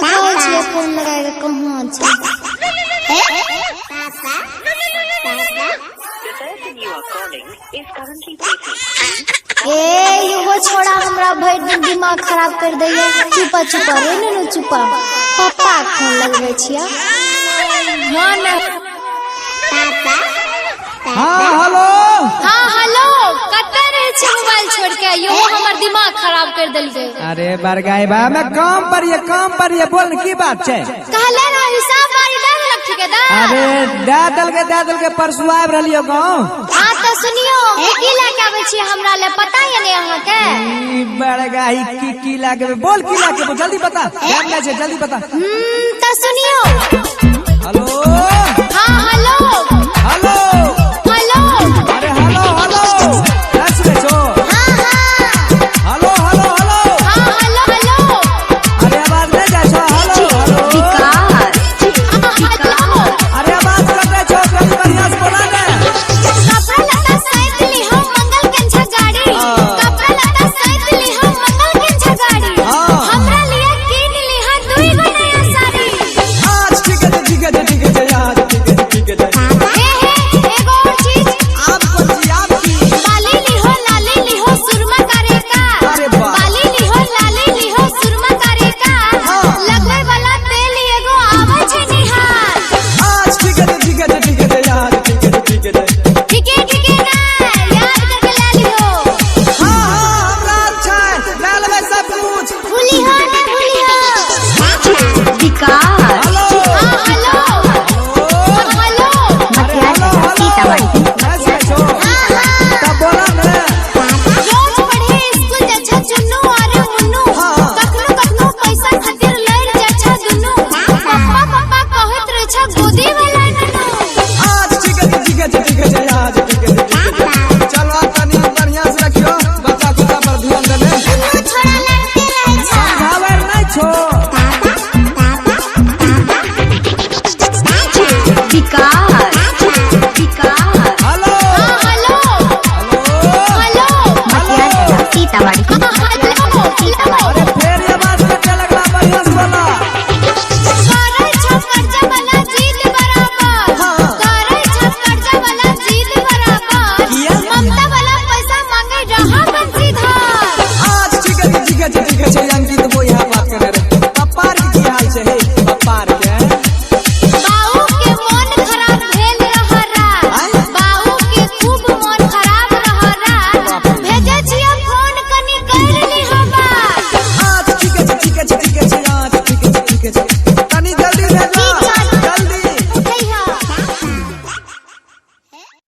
देखै छियै फोन लगा के कहाँ छै। ए इहो छोड़ा हमरा भरि दिन दिमाग खराब कर दैया। चुपा चुपा रे नुनू चुपा। पप्पा के फोन लगबै छियै। हाँ ना। हाँ हेलो। हाँ हेलो, कतऽ रहै छी मोबाइल छोड़ के? इहो हमर दिमाग खराब कर देलकै। अरे बरगाई बा, मैं काम पर ये, काम पर ये, बोल न, की बात छै? कहले रह हिसाब बारी दे देलक ठेकेदार। अरे दे देलकै, दे देलकै, परसू आबि रहलियो गाँव। हाँ तऽ सुनियो, की लए के आबै छी हमरा ले पता ये ने अहाँके? ई बड़गाई की की लागे, बोल की लागे, जल्दी बता, टाइम नहीं छै, जल्दी बता। तऽ सुनियो। हेलो।